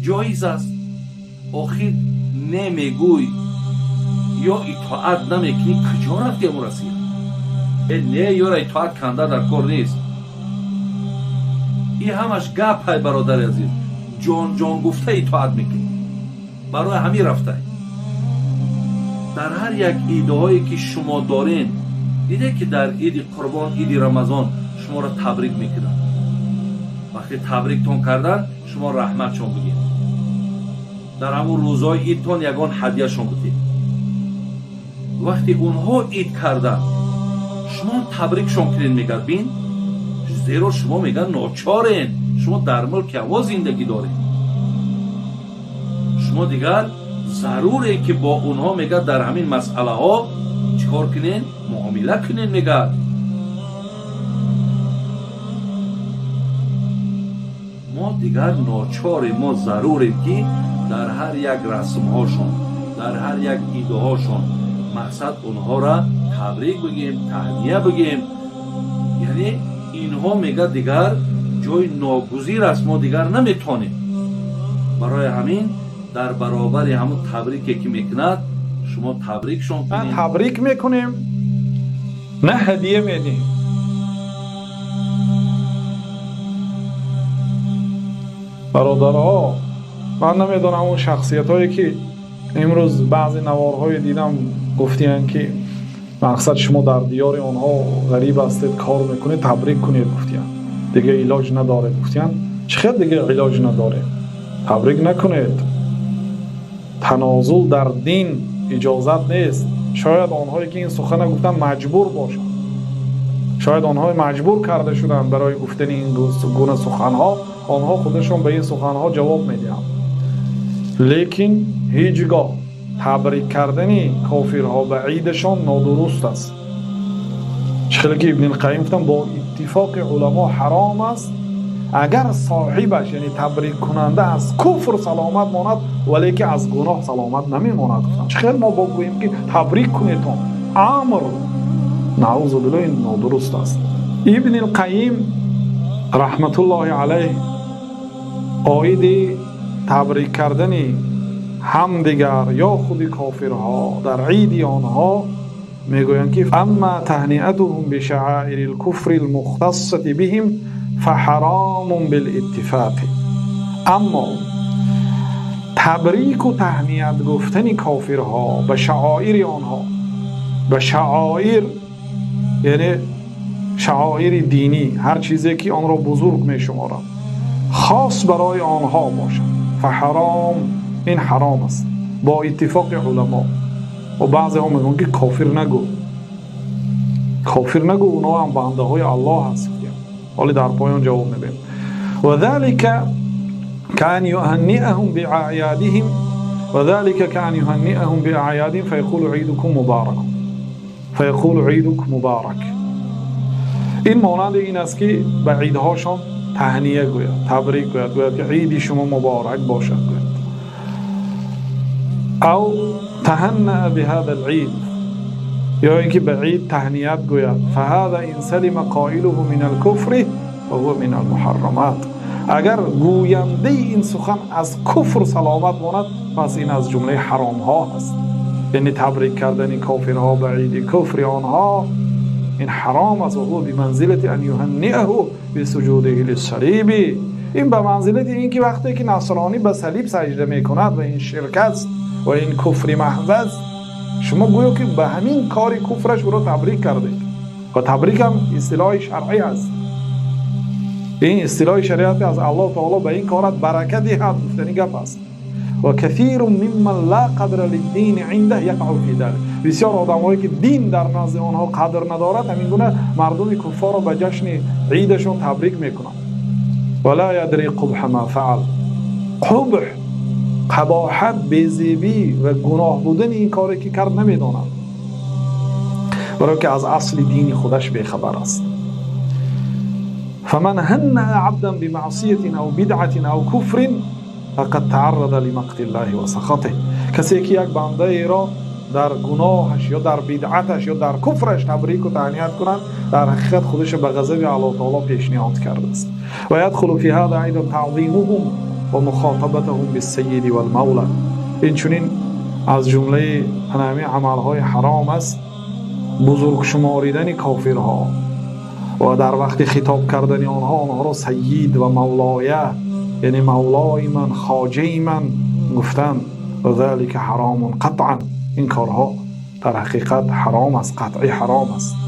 Ҷоиз аст. Охир не мегӯй ё итоат намекунӣ, куҷо рафти аму Россия? Э не, ёра итоат канда дар кор нест. И ҳамаш гапай, бародари азиз. Ҷон ҷон гуфта итоат мекунӣ, барои ҳамин рафтай. Дар ҳар як идҳое ки шумо дорен, диде ки дар иди Қурбон, иди Рамазон шуморо табрик мекунанд. Вақте табриктон кардан, шумо раҳматшон бигед, дар ҳамун рӯзҳои идтон ягон ҳадияшон бидед. Вақте онҳо ид карданд, шумо табрикшон кунед, мегӯяд. Бин, зеро шумо, мегӯяд, ночорен, шумо дар мулки ҳаво зиндагӣ доред, шумо дигар заруре ки бо онҳо, мегӯяд, дар ҳамин масъалаҳо чӣ кор кунен, муомила кунен, мегӯяд. Мо дигар ночорем, мо зарурем ки дар ҳар як расмҳошон, дар ҳар як идҳошон, мақсад, онҳоро табрик бигем, таҳния бигем. Яъне инҳо, мегӯяд, дигар ҷои ногузир аст, мо дигар наметонем. Барои ҳамин дар баробари ҳамун табрике ки мекунад, шумо табрикшон кунед. Табрик мекунем, на ҳадия медиҳем. Бародарҳо, ман намедонам, он шахсиятҳое ки имрӯз баъзе наворҳое дидам, гуфтиянд ки мақсад шумо дар диёри онҳо ғариб ҳастед, кор мекунед, табрик кунед, гуфтиянд, дига илоҷ надоред, гуфтиянд. Чӣ хел дига илоҷ надоред? Табрик накунед. Танозул дар дин иҷозат нест. Шояд онҳое ки ин сухана гуфтанд, маҷбур бошанд, шояд онҳое маҷбур карда шуданд барои гуфтани ин гуна суханҳо, онҳо худашон ба ин суханҳо ҷавоб медиҳанд. Лекин ҳеҷ гоҳ табрик кардани кофирҳо ба идашон нодуруст аст. Чӣ хеле ки Ибни Қайим гуфтанд, бо иттифоқи уламо ҳаром аст, агар соҳибаш, яъне табриккунанда, аз куфр саломат монад, валеки аз гуноҳ саломат намемонад, гуфтанд. Чӣ хел мо богӯем ки табрик кунедон? Амр, наузу биллоҳ, ин нодуруст аст. Ибни Қайим раҳматуллоҳи алайҳ оиди табрик кардани ҳамдигар ё худи кофирҳо дар иди онҳо мегӯянд ки амма таҳниатуҳум бишаъаири лкуфри лмухтассати биҳим фаҳаромун билиттифоқ. Аммо табрику таҳният гуфтани кофирҳо ба шаоири онҳо, ба шаоир, яъне шаоири динӣ, ҳар чизе ки онро бузург мешуморанд, хос барои онҳо бошад, фаҳаром, ин ҳаром аст бо иттифоқи уламо. Ва баъзеҳо мегӯянд ки кофир нагӯ, кофир нагӯ, онҳо ҳам бандаҳои Аллоҳ ҳаст. ҳоле дар поён ҷавоб мегӯем. وذلك كأن يهنئهم بأعيادهم وذلك كأن يهنئهم بأعيادهم فيقول عيدكم مبارك فيقول عيدك مبارك. ин монанди ин аст ки ба идҳошон таҳния гӯяд, табрик гӯяд, гӯяд ки иди шумо муборак бошад, гӯяд. أو تهنأ بهذا العيد, ё ин ки ба ид таҳният гӯяд. فهذا إن سلم قائله من الكفر فهو من المحرمات. Агар гӯяндаи ин сухан аз куфр саломат монад, пас ин аз ҷумлаи ҳаромҳо ҳаст. Яъне табрик кардани кофирҳо ба иди куфри онҳо ин ҳаром аст. وهو بمنزلة أن يهنئه بسجوده للصليب. Ин ба манзилати ин ки вақте ки насронӣ ба салиб саҷда мекунад, ва ин ширк аст ва ин куфри маҳз аст, шумо гӯё ки ба ҳамин кори куфраш ӯро табрик кардед. Ва табрик ҳам истилоҳи шаръӣ аст, ин истилоҳи шариат аз Аллоҳ таоло ба ин корат барака диҳад гуфтани гап аст. وكثير ممن لا قدر للدين عنده يقع في ذلك. Бисёр одамҳое ки дин дар назди онҳо қадр надорад, ҳамин гуна мардуми куффорро ба ҷашни идашон табрик мекунанд. ولا يدري قبح ما فعل. Қубҳ, қабоҳат, безебӣ ва гуноҳ будани ин коре ки кард намедонад, барое ки аз асли дини худаш бехабар аст. فمن هنأ عبدا بمعصية أو بدعة أو كفر فقد تعرض لمقت الله وسخطه. Касе ки як бандаеро дар гуноҳаш ё дар бидъаташ ё дар куфраш табрику таҳният кунад, дар ҳақиқат худашро ба ғазаби Аллоҳ таоло пешниҳод кардааст. ويدخل في هذا أيضا تعظيمهم. ومخاطبتهم بالسيد والمولى. Инчунин аз ҷумлаи ҳамин амалҳои ҳаром аст бузург шуморидани кофирҳо ва дар вақти хитоб кардани онҳо онҳоро сайид ва мавлоя, яъне мавлои ман, хоҷаи ман гуфтан. وذلك حرام قطعا. Ин корҳо дар ҳақиқат ҳаром аст, қатъӣ ҳаром аст.